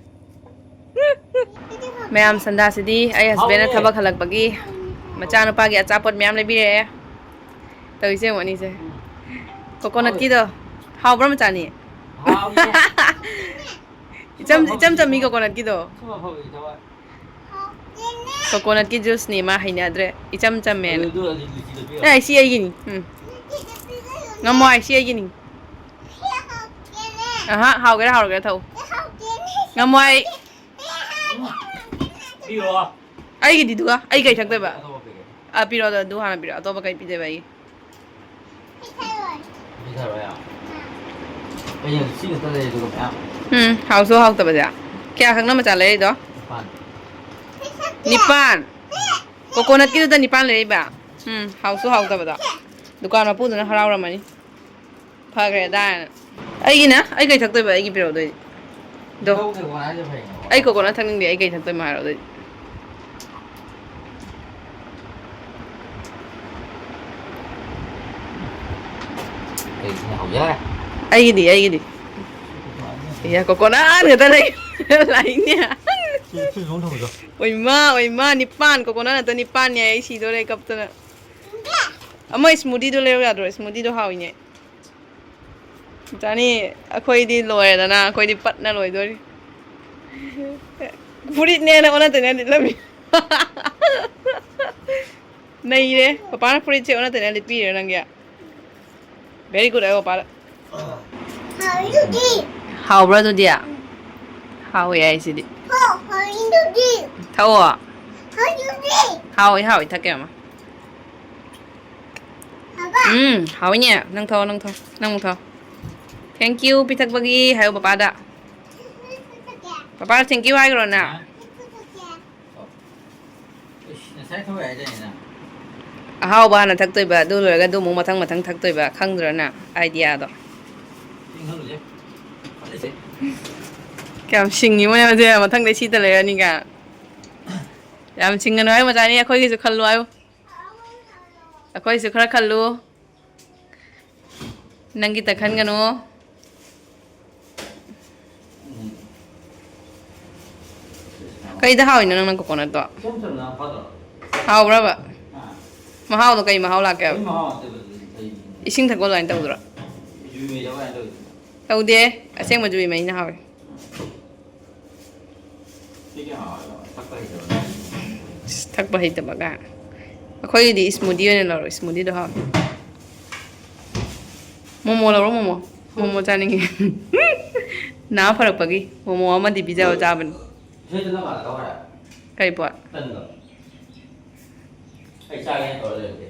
ꯃꯌꯥꯝ ꯁꯟꯗꯥꯁꯤꯗꯤ ꯑꯩ ꯍꯁꯕꯦꯟꯅ ꯊꯕꯛ ꯍꯜꯂꯛꯄꯒꯤ ꯃꯆꯥꯅꯨꯄꯥꯒꯤ ꯑꯆꯥꯄꯣꯠ ꯃꯌꯥꯝ ꯂꯩꯕꯤꯔꯛꯑꯦ꯫ ꯇꯧꯔꯤꯁꯦ ꯌꯦꯡꯉꯣ ꯑꯅꯤꯁꯦ꯫ ꯀꯣꯀꯣꯅꯠꯀꯤꯗꯣ ꯍꯥꯎꯕ꯭ꯔꯥ ꯃꯆꯥꯅꯤ? ꯍꯥꯎꯏ꯫ ꯏꯆꯝ, ꯏꯆꯝ ꯆꯝꯃꯤ ꯀꯣꯀꯣꯅꯠꯀꯤꯗꯣ꯫ ꯁꯨꯝ ꯑꯐꯕꯒꯤ ꯊꯕꯛ꯫ ꯀꯣꯀꯣꯅꯠꯀꯤ ꯖꯨꯁꯅꯤ ꯃꯥ ꯍꯩꯅꯗ꯭ꯔꯦ, ꯏꯆꯝ ꯆꯝꯃꯦꯅ꯫ ꯑꯗꯨ, ꯑꯗꯨ ꯂꯤꯆꯤꯗꯣ ꯄꯤꯔꯣ꯫ ꯑꯦ, ꯁꯤ ꯑꯩꯒꯤꯅꯤ꯫ ꯎꯝ꯫ ꯉꯝꯃꯣ ꯍꯥꯏ, ꯁꯤ ꯑꯩꯒꯤꯅꯤ꯫ ꯑꯍꯥ, ꯍꯥꯎꯒꯦꯔꯥ ꯍꯥꯎꯔꯣꯏꯒꯦꯔꯥ ꯊꯛꯎ꯫ ꯉꯝꯃꯣ ꯍꯥꯏ꯫ ꯄꯤꯔꯣ꯫ ꯑꯩꯒꯤꯗꯤ ꯑꯗꯨꯒ ꯑꯩ ꯀꯩ ꯊꯛꯇꯣꯏꯕ? ꯑꯇꯣꯞꯄ ꯄꯤꯒꯦ꯫ ꯑꯥ, ꯄꯤꯔꯣ, ꯑꯗꯣ ꯑꯗꯨ ꯍꯥꯟꯅ ꯄꯤꯔꯣ, ꯑꯇꯣꯞꯄ ꯀꯩ ꯄꯤꯗꯣꯏꯕ ꯑꯩꯒꯤ? ꯄꯤꯊꯔꯣ ꯌꯥꯔꯦ꯫ ꯀꯩꯅꯣ ꯁꯤ ꯈꯛꯇ ꯂꯩ ꯑꯗꯨꯒ ꯃꯌꯥꯝ꯫ ꯎꯝ, ꯍꯥꯎꯁꯨ ꯍꯥꯎꯇꯕꯁꯦ꯫ ꯀꯌꯥ ꯈꯛꯅ ꯃꯆꯥ ꯂꯩꯔꯤꯗꯣ? ꯅꯤꯄꯥꯟ꯫ ꯅꯤꯄꯥꯟ꯫ ꯀꯣꯀꯣꯅꯠꯀꯤꯗꯨꯗ ꯅꯤꯄꯥꯟ ꯂꯩꯔꯛꯏꯕ? ꯎꯝ, ꯍꯥꯎꯁꯨ ꯍꯥꯎꯇꯕꯗꯣ꯫ ꯗꯨꯀꯥꯟ ꯃꯄꯨꯗꯨꯅ ꯍꯔꯥꯎꯔꯝꯃꯅꯤ꯫ ꯐꯈ꯭ꯔꯦꯗꯥꯅ꯫ ꯑꯩꯒꯤꯅ? ꯑꯩ ꯀꯩ ꯊꯛꯇꯣꯏꯕ ꯑꯩꯒꯤ ꯄꯤꯔꯛꯑꯣꯗꯣꯏꯗꯤ? ꯗꯣ꯫ ꯂꯧꯗꯦ, ꯀꯣꯟꯅ ꯍꯥꯏꯁꯦ ꯐꯩꯅꯦ꯫ ꯑꯩ ꯀꯣꯀꯣꯅꯠ ꯊꯛꯅꯤꯡꯗꯦ, ꯑꯩ ꯀꯩ ꯊꯛꯇꯣꯏꯅꯣ ꯍꯥꯏꯔꯛꯑꯣꯗꯣꯏꯗꯤ? ꯀꯩꯁꯤꯅ ꯍꯧꯖꯔꯦ꯫ ꯑꯩꯒꯤꯗꯤ, ꯑꯩꯒꯤꯗꯤ꯫ ꯏꯌꯥ, ꯀꯣꯀꯣꯅꯠ ꯉꯥꯛꯇ ꯂꯩ-, ꯂꯥꯛꯏꯅꯦ꯫ ꯁꯤ, ꯁꯤ ꯁꯨꯝ ꯊꯝꯃꯨꯆꯣ꯫ ꯑꯣꯏꯃꯥ, ꯑꯣꯏꯃꯥ, ꯅꯤꯄꯥꯟ, ꯀꯣꯀꯣꯅꯠ ꯉꯥꯛꯇ ꯅꯤꯄꯥꯟꯅꯦ, ꯑꯩ ꯁꯤꯗꯣꯔꯦ ꯀꯞꯇꯅ꯫ ꯑꯃ ꯁ꯭ꯃꯨꯗꯤꯗꯣ ꯂꯩꯔꯨ ꯌꯥꯗ꯭ꯔꯣ? ꯁ꯭ꯃꯨꯗꯤꯗꯣ ꯍꯥꯎꯏꯅꯦ꯫ ꯆꯥꯅꯤ, ꯑꯩꯈꯣꯏꯗꯤ ꯂꯣꯏꯔꯦꯗꯅ, ꯑꯩꯈꯣꯏꯗꯤ ꯄꯠꯅ ꯂꯣꯏꯗꯣꯔꯤ꯫ ꯐꯨꯔꯤꯠꯅꯦꯅ ꯑꯣꯟꯅ ꯇꯩꯅ ꯂꯤꯠꯂꯝꯃꯤ꯫ ꯅꯩꯔꯦ, ꯄꯄꯥꯅ ꯐꯨꯔꯤꯠꯁꯦ ꯑꯣꯟꯅ ꯇꯩꯅ ꯂꯤꯠꯄꯤꯔꯦ ꯅꯪꯒꯤ꯫ Very good, ꯑꯩ ꯄꯄꯥꯗ꯫ ꯍꯥꯎꯕ꯭ꯔꯥ ꯑꯗꯨꯗꯤ? ꯍꯥꯎꯋꯦ ꯍꯥꯏꯁꯤꯗꯤ꯫ ꯊꯛꯑꯣ꯫ ꯍꯥꯎꯋꯦ, ꯍꯥꯎꯋꯦ, ꯊꯛꯀꯦ ꯑꯃ꯫ ꯎꯝ, ꯍꯥꯎꯋꯤꯅꯦ꯫ ꯅꯪ ꯊꯛꯑꯣ, ꯅꯪ ꯊꯛꯑꯣ, ꯅꯪ ꯑꯃꯨꯛ ꯊꯛꯑꯣ꯫ Thank you ꯄꯤꯊꯛꯄꯒꯤ ꯍꯥꯏꯌꯣ ꯄꯄꯥꯗ꯫ ꯄꯄꯥ, thank you ꯍꯥꯏꯈ꯭ꯔꯣ ꯅꯪ? ꯏꯁ, ꯉꯁꯥꯏ ꯊꯕꯛ ꯍꯥꯏꯗꯥꯏꯅꯦ ꯅꯪ? ꯑꯍꯥꯎꯕ ꯍꯥꯟꯅ ꯊꯛꯇꯣꯏꯕ, ꯑꯗꯨ ꯂꯣꯏꯔꯒ ꯑꯗꯨ ꯑꯃꯨꯛ ꯃꯊꯪ ꯃꯊꯪ ꯊꯛꯇꯣꯏꯕ, ꯈꯪꯗ꯭ꯔꯣ ꯅꯪ ideaꯗꯣ? ꯆꯤꯡ ꯈꯜꯂꯨꯁꯦ꯫ ꯐꯠꯂꯤꯁꯦ꯫ ꯀꯌꯥꯝ ꯁꯤꯡꯉꯤ ꯃꯣꯏ ꯍꯧꯖꯤꯛ, ꯃꯊꯪꯗꯩ ꯁꯤꯗ ꯂꯩꯔꯅꯤ ꯀꯥꯏꯅ꯫ ꯌꯥꯝ ꯁꯤꯡꯒꯅꯨ ꯍꯥꯏꯌꯨ ꯃꯆꯥꯅꯤ, ꯑꯩꯈꯣꯏꯒꯤꯁꯨ ꯈꯜꯂꯨ ꯍꯥꯏꯌꯨ꯫ ꯑꯩꯈꯣꯏꯁꯨ ꯈꯔ ꯈꯜꯂꯨ꯫ ꯅꯪꯒꯤꯇ ꯈꯟꯒꯅꯨ꯫ ꯎꯝ꯫ ꯀꯩꯗ ꯍꯥꯎꯏꯅꯣ ꯅꯪꯅ coconutꯇꯣ? ꯏꯆꯝ ꯆꯝꯅ ꯐꯗ꯭ꯔꯣ? ꯍꯥꯎꯕ꯭ꯔꯕ? ꯑꯥ꯫ ꯃꯍꯥꯎꯗꯣ ꯀꯩ ꯃꯍꯥꯎ ꯂꯥꯛꯀꯦꯕ? ꯀꯩ ꯃꯍꯥꯎ ꯅꯠꯇꯦꯕ ꯑꯗꯨꯗꯤ, ꯀꯩ ꯏꯁꯤꯡ ꯊꯛꯄ ꯑꯗꯨꯃꯥꯏꯅ ꯇꯧꯗ꯭ꯔꯣ? ꯌꯨꯕꯤ ꯃꯍꯤ ꯊꯛꯄ ꯑꯗꯨꯃꯥꯏꯅ ꯇꯧꯋꯤꯗꯅ꯫ ꯇꯧꯗꯦ꯫ ꯑꯁꯦꯡꯕ ꯌꯨꯕꯤ ꯃꯍꯤꯅ ꯍꯥꯎꯋꯦ꯫ ꯁꯤ ꯀꯌꯥ ꯍꯥꯎꯋꯦꯕ? ꯊꯛꯄ ꯍꯩꯇꯕ ꯅꯪ꯫ ꯏꯁ, ꯊꯛꯄ ꯍꯩꯇꯕ ꯀꯥꯏ꯫ ꯑꯩꯈꯣꯏꯒꯤꯗꯤ smoothie ꯑꯣꯏꯅ ꯂꯧꯔꯣ, smoothieꯗꯣ ꯍꯥꯎꯋꯦ꯫ ꯃꯣꯃꯣ ꯂꯧꯔꯣ, ꯃꯣꯃꯣ꯫ ꯃꯣꯃꯣ ꯆꯥꯅꯤꯡꯉꯦ꯫ ꯅꯥ ꯐꯔꯛꯄꯒꯤ ꯃꯣꯃꯣ ꯑꯃꯗꯤ ꯄꯤꯖꯕ ꯆꯥꯕꯅꯤ꯫ ꯏꯁꯩꯗꯣ ꯅꯪ ꯃꯥꯗ ꯀꯧ ꯍꯥꯏꯔ? ꯀꯩ ꯄꯣꯠ? ꯇꯟꯗꯣ꯫ ꯑꯩ ꯆꯥꯒꯦꯅ ꯇꯧꯔ ꯂꯩꯕꯗꯤ꯫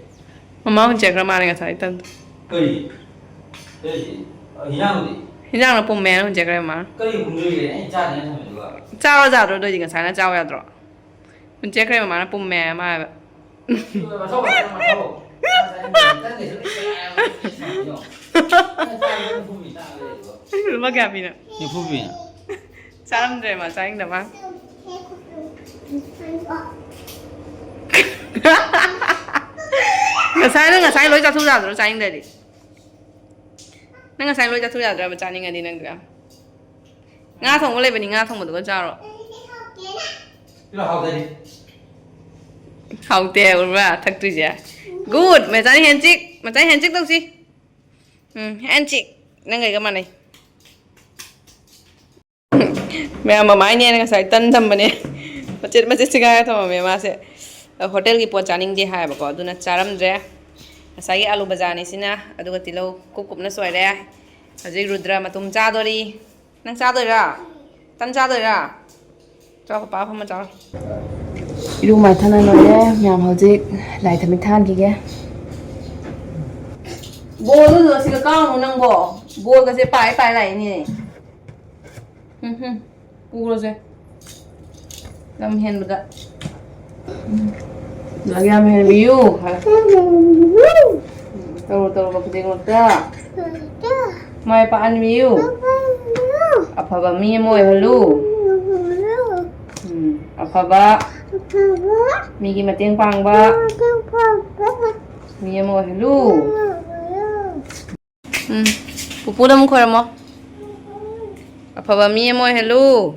ꯃꯃꯥ ꯍꯨꯟ ꯆꯠꯈ꯭ꯔ ꯃꯥꯜꯂꯦ ꯉꯁꯥꯏ ꯇꯟꯗꯣ꯫ ꯀꯔꯤ? ꯀꯔꯤ? ꯍꯤꯟꯖꯥꯡꯗꯤ? ꯍꯤꯟꯖꯥꯡꯅ ꯄꯨꯝꯃꯦ ꯍꯥꯏꯅ ꯍꯨꯟ ꯆꯠꯈ꯭ꯔꯦ ꯃꯃꯥ꯫ ꯀꯔꯤ ꯄꯨꯝꯗꯣꯔꯤꯒꯦ? ꯑꯩ ꯆꯥꯅꯤꯅ ꯊꯝꯃꯤꯗꯨꯒ꯫ ꯆꯥꯔꯣ ꯌꯥꯗ꯭ꯔꯣ? ꯑꯗꯨꯑꯣꯏꯗꯤ ꯉꯁꯥꯏꯅ ꯆꯥꯎ ꯌꯥꯗ꯭ꯔꯣ? ꯍꯨꯟ ꯆꯠꯈ꯭ꯔꯦ ꯃꯃꯥꯅ ꯄꯨꯝꯃꯦ ꯍꯥꯏ ꯑꯃ ꯍꯥꯏꯕ꯫ ꯃꯊꯧ ꯇꯥꯗꯦ, ꯃꯊꯧ꯫ ꯅꯪ ꯆꯥꯅꯤꯡꯗ꯭ꯔꯗꯤ ꯇꯟ ꯀꯩꯁꯨ ꯂꯩꯇꯦ ꯍꯥꯏꯔꯒ ꯅꯪ ꯆꯥꯅꯤꯡꯕ ꯄꯨꯝꯃꯤ ꯆꯥꯔ ꯂꯩꯕꯗꯣ꯫ ꯂꯨꯄꯥ ꯀꯌꯥ ꯄꯤꯅꯣ? ꯅꯤꯐꯨ ꯄꯤꯅꯦ꯫ ꯆꯥꯔꯝꯗ꯭ꯔꯦ ꯃꯥ, ꯆꯥꯅꯤꯡꯗ ꯃꯥ꯫ ꯉꯁꯥꯏ ꯅꯪ ꯉꯁꯥꯏ ꯂꯣꯏ ꯆꯥꯊꯣꯛ ꯌꯥꯗ꯭ꯔꯣ ꯆꯥꯅꯤꯡꯗ꯭ꯔꯗꯤ? ꯅꯪ ꯉꯁꯥꯏ ꯂꯣꯏ ꯆꯥꯊꯣꯛ ꯌꯥꯗ꯭ꯔꯕ ꯆꯥꯅꯤꯡꯉꯗꯤ ꯅꯪꯗꯣ? ꯉꯥ ꯊꯣꯡꯕ ꯂꯩꯕꯅꯤ, ꯉꯥ ꯊꯣꯡꯕꯗꯨꯒ ꯆꯥꯔꯣ꯫ ꯄꯤꯔꯣ, ꯍꯥꯎꯇꯦ꯫ ꯍꯥꯎꯇꯦ ꯍꯥꯏꯕ꯭ꯔꯥ ꯊꯛꯇꯣꯏꯁꯦ? Good! ꯃꯆꯥꯅꯤ handshake, ꯃꯆꯥꯅꯤ handshake ꯇꯧꯁꯤ꯫ ꯎꯝ, handshake꯫ ꯅꯪ ꯑꯩꯒ ꯃꯥꯟꯅꯩ꯫ ꯃꯌꯥꯝ ꯃꯃꯥꯏꯅꯦꯅ ꯉꯁꯥꯏ ꯇꯟ ꯊꯝꯕꯅꯦ꯫ ꯃꯆꯦꯠ ꯃꯆꯦꯠ ꯁꯦꯒꯥꯏꯔ ꯊꯝꯃꯝꯃꯦ ꯃꯥꯁꯦ꯫ ꯍꯣꯇꯦꯜꯒꯤ ꯄꯣꯠ ꯆꯥꯅꯤꯡꯗꯦ ꯍꯥꯏꯌꯦꯕꯀꯣ, ꯑꯗꯨꯅ ꯆꯥꯔꯝꯗ꯭ꯔꯦ꯫ ꯉꯁꯥꯏꯒꯤ ꯑꯥꯂꯨ ꯕꯖꯥꯔꯅꯤ ꯁꯤꯅ, ꯑꯗꯨꯒ ꯇꯤꯜꯍꯧ ꯀꯨꯞ ꯀꯨꯞꯅ ꯁꯣꯏꯔꯦ꯫ ꯍꯧꯖꯤꯛ ꯔꯨꯗ꯭ꯔ ꯃꯇꯨꯝ ꯆꯥꯗꯣꯔꯤ꯫ ꯅꯪ ꯆꯥꯗꯣꯏꯔꯥ? ꯇꯟ ꯆꯥꯗꯣꯏꯔꯥ? ꯆꯥꯎ, ꯄꯄꯥ ꯐꯝꯃ ꯆꯥꯎ꯫ ꯏꯔꯨ ꯃꯥꯏꯊꯅ ꯂꯣꯏꯔꯦ ꯃꯌꯥꯝ, ꯍꯧꯖꯤꯛ ꯂꯥꯏ ꯊꯥꯟꯈꯤꯒꯦ꯫ ꯕꯣꯜꯗꯨ ꯑꯁꯤꯒ ꯀꯥꯎꯅꯨ ꯅꯪꯕꯣ꯫ ꯕꯣꯜꯒꯁꯦ ꯄꯥꯏ ꯄꯥꯏ ꯂꯥꯛꯏꯅꯦ꯫ ꯎꯝ ꯍꯨꯝ꯫ ꯄꯨꯔꯁꯦ꯫ ꯂꯝ ꯍꯦꯟꯕꯗ꯫ ꯂꯥꯏ ꯌꯥꯝ ꯍꯦꯟꯕꯤꯌꯨ꯫ ꯇꯧꯔꯨ ꯇꯧꯔꯨꯕ ꯈꯨꯗꯤꯡꯃꯛꯇ ꯃꯥꯏ ꯄꯥꯛꯍꯟꯕꯤꯌꯨ꯫ ꯑꯐꯕ ꯃꯤ ꯑꯃ ꯑꯣꯏꯍꯜꯂꯨ꯫ ꯎꯝ, ꯑꯐꯕ, ꯃꯤꯒꯤ ꯃꯇꯦꯡ ꯄꯥꯡꯕ ꯃꯤ ꯑꯃ ꯑꯣꯏꯍꯜꯂꯨ꯫ ꯎꯝ, ꯄꯨꯄꯨꯗ ꯑꯃꯨꯛ ꯈꯣꯏꯔꯝꯃꯣ꯫ ꯑꯐꯕ ꯃꯤ ꯑꯃ ꯑꯣꯏꯍꯜꯂꯨ꯫